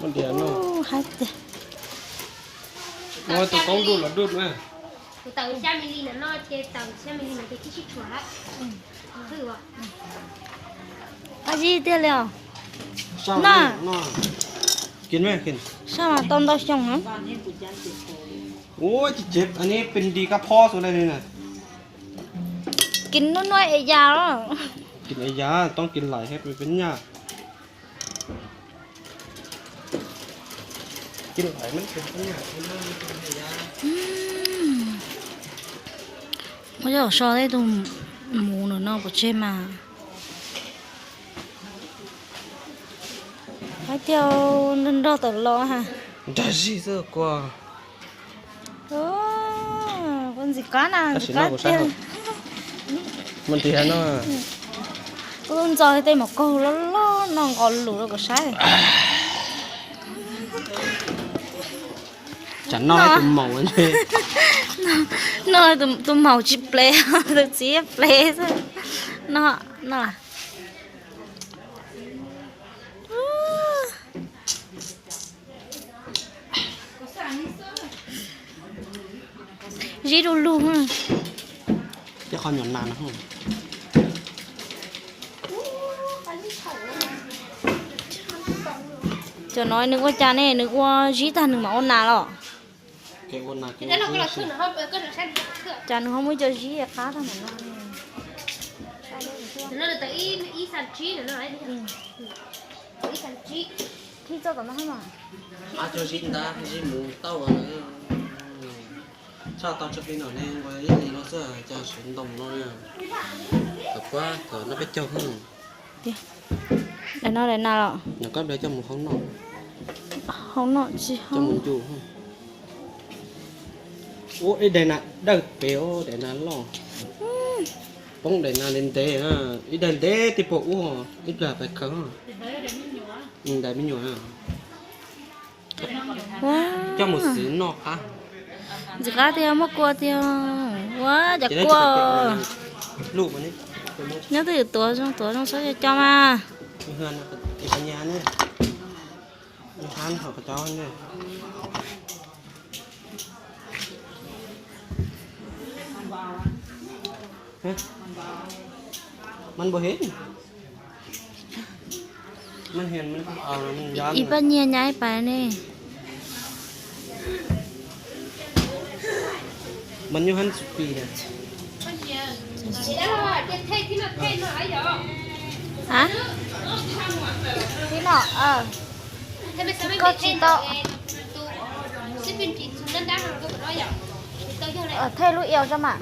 Ntiav no. Ub, hais tias muab tus koob dub los dub na. Kuv tawm xya mili no no ces tawm xya mili no ces tib sib tshuam lawm. Qab zib tiag li os. Sab mas tau ntau xyoo na. Ua ces pes nti kab phob xwb li na. Kis nuaj nuaj es yas los. Kis es yas, toob kis lais thiab peb nyaj. Muab coj so tej tus mus no no pov tseg mas. Hais tias nrog nrog tawm los ha. Nrog zig xwb kua. Kuv ntxim qab na, ntxim qab tiag. Mus ntiav no. Kuv ntxo tej maum kaug loj loj no nqos lus rau kuv saib. Tsam no tus maum, no tus maum tsis plev, tus txiv plev xwb. No, no. Zib du lug. Tej qhov nyuam nas no. Cov no nws ua cas ne, nws ua zib tag nws mam ua nas los? Cas nws ho muaj cov zib qab tag no. Thij txoj tom no mas. Ab, cov zib ntab zib mus tauj. Tshaj tau tso plig no ne, nqua ib li no xwb, cas sawv ntoo no. Tam kuab tam no peb caug xwb. Daim no daim na los? Nws koj ble coj mus hauv no. Hauv no tsis hauv. Coj mus ncu. Ua ib daim na dawb pem, daim na loj. Poob daim na ntev ntev, ib daim ntev tib puag ub, ib plag pais khaws. Daim me nyuam. Coj mus xwb noj qab. Ntxim qab tiag, muaj kua tiag. Ua cas kua. Nyob twj ywm tuav zoo, tuav zoo txhob cov cov mas. Ib pab nyiag nyab ib pab ne. Tib no, koj tsis tau. Thej lub ios tso mas.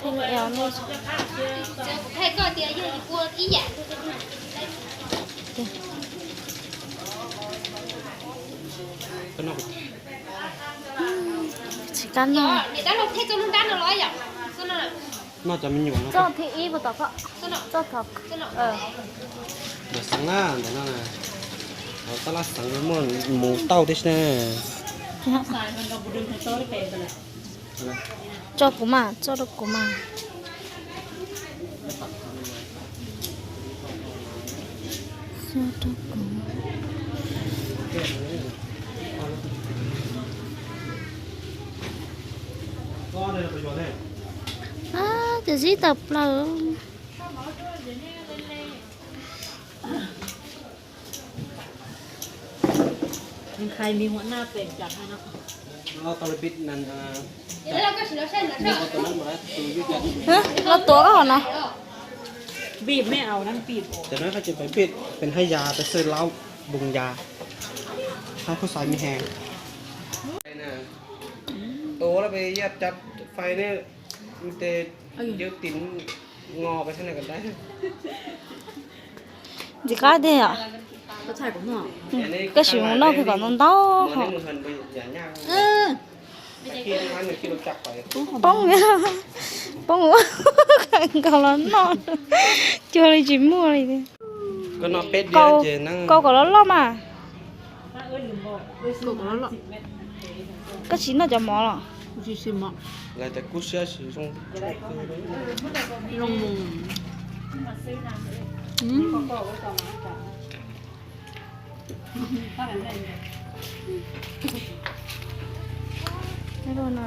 Thej lub ios no. Tsis kab no. Txoj thib ib puas tom koj? Txoj thov. Ntawm xeev na, ntawm no na. Tab laj xeev muaj mus tauj tib si na. Tso kuv mas, tso rau kuv mas. Tso rau kuv. Ab, cov zib tawm plaws. Los tuav koj hov no. Cov no ces peb pem peb haj yas peb xwb laub npoo yas, haj khuj xaiv me heev. Ua lawm peb yaj cav fais ne, tes yawg tim ngo peb xwb na. Ntxim qab tiag yom. Koj sim mus noj kawg kom ntau ntau hos. Poob, poob ua nkaus los noj, cuag li tsis muaj li. Kau kom loj loj mas. Koj tsis noj cov mov los? Lawv tias kub siab zoo.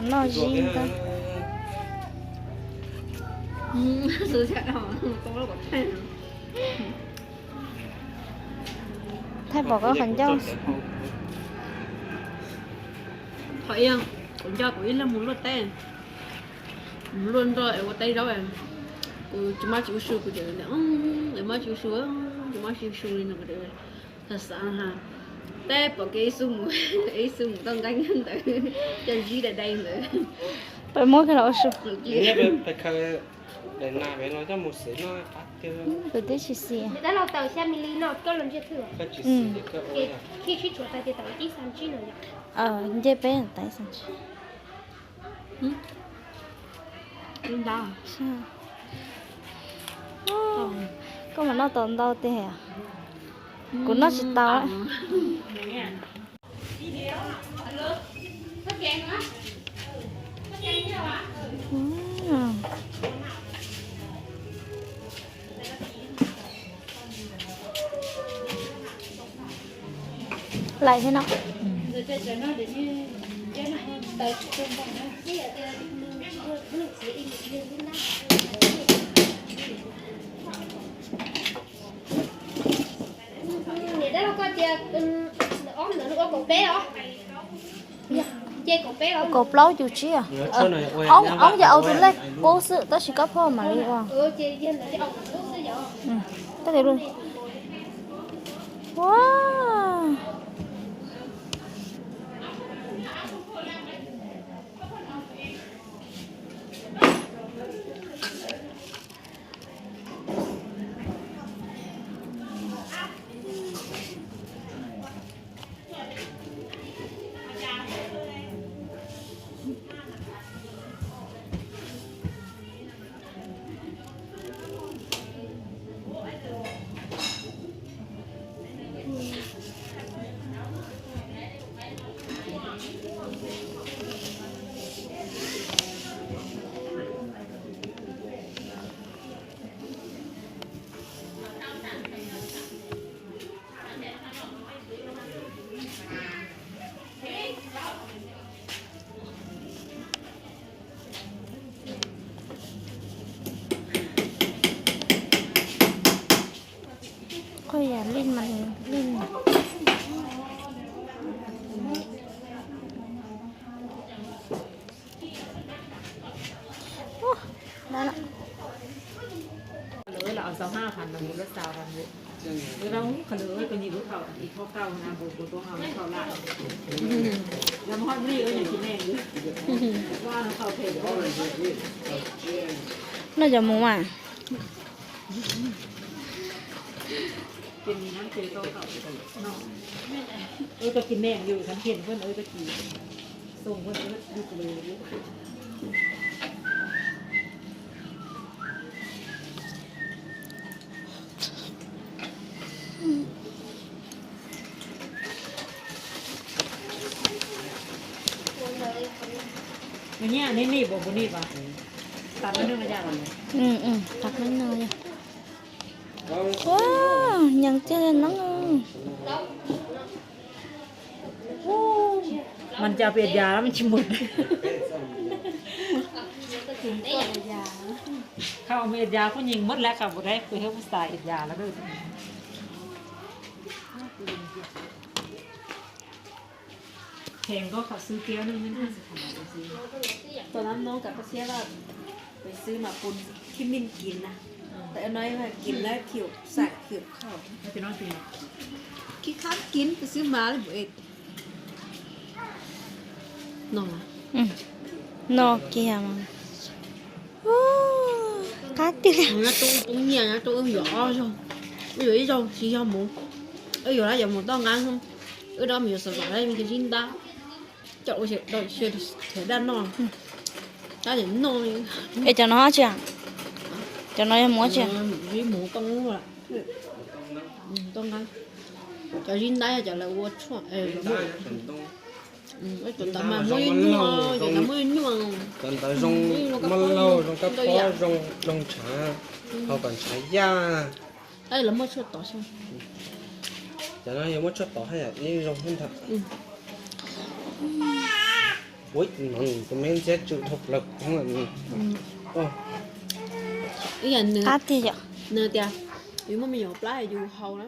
Noj zib ntag. Thaij pom koj qhov ncauj. Thaum ub kuv nco kuv ib leeg mus luaj teb, mus luaj nroj es ua teb zaub, kuv tsis mob tsis ua su, kuv mob tsis ua su, tsis mob tsis ua su li no. Xav xav, teb pom kev ib xu mus, ib xu mus tau nqeeb ntawd, cov zib dai dai ntawd. Peb muab kiag los ua su. Kuv twb tsis xis. Nce peb tau ib xas tsib. Koj mas noj tau ntau tiag. Kuv noj tsis tau. Lais thiab no. Kaum plaub cuv tsib. Oob ces au tus lej qub xwb tab sis koj phauj mam li ua. Ua. Koj yam lij mas lij. Noj cov mus mas. Ua, nyeem tiag li no. Mas cas pem yas los tsis muaj. Qhov pem yas kuj nyeem muaj lawm, qhov pem dab pem hwb peb xav pem yas los. Kheev koj qhov xwb tiag, tus dab no kav koj siab lawm, peb xwb mas pun khib mij kiv na, tawm no kiv lawm thiab xaim thiab khau, khib khab kiv peb xwb mas lawm. No kiag mas qab tiag. Nyob rau wb nyiaj nyob rau wb yuav ob zaug, wb yuav ib zaug tsis yog mus, wb yuav lawm yuav mus toj nqeeb, wb rov mus yuav xav vam lawm cov zib ntab, coj ua xyaw daj noj, tab tom noj. Es cov no tsi, cov no yog mus tsi? Mus toj nqeeb, toj nqeeb, cov zib ntab yog cov lawv ua tshuaj. Cov ntawd mas muaj ib nyuag, cov ntawd muaj ib nyuag, cov ntawd zoo mab laug, zoo kab pob, zoo ntshav, hau kom ntshav yaj. Lawv muab tshuaj tod xwb. Cov no yog muab tshuaj tod haj yam ib zoo thiab ntag. Ua no tus me ntxhiab tsw dhau plaws koob lawm. Ib yam nws, nws tias yus muaj me nyuam plab yus haus na.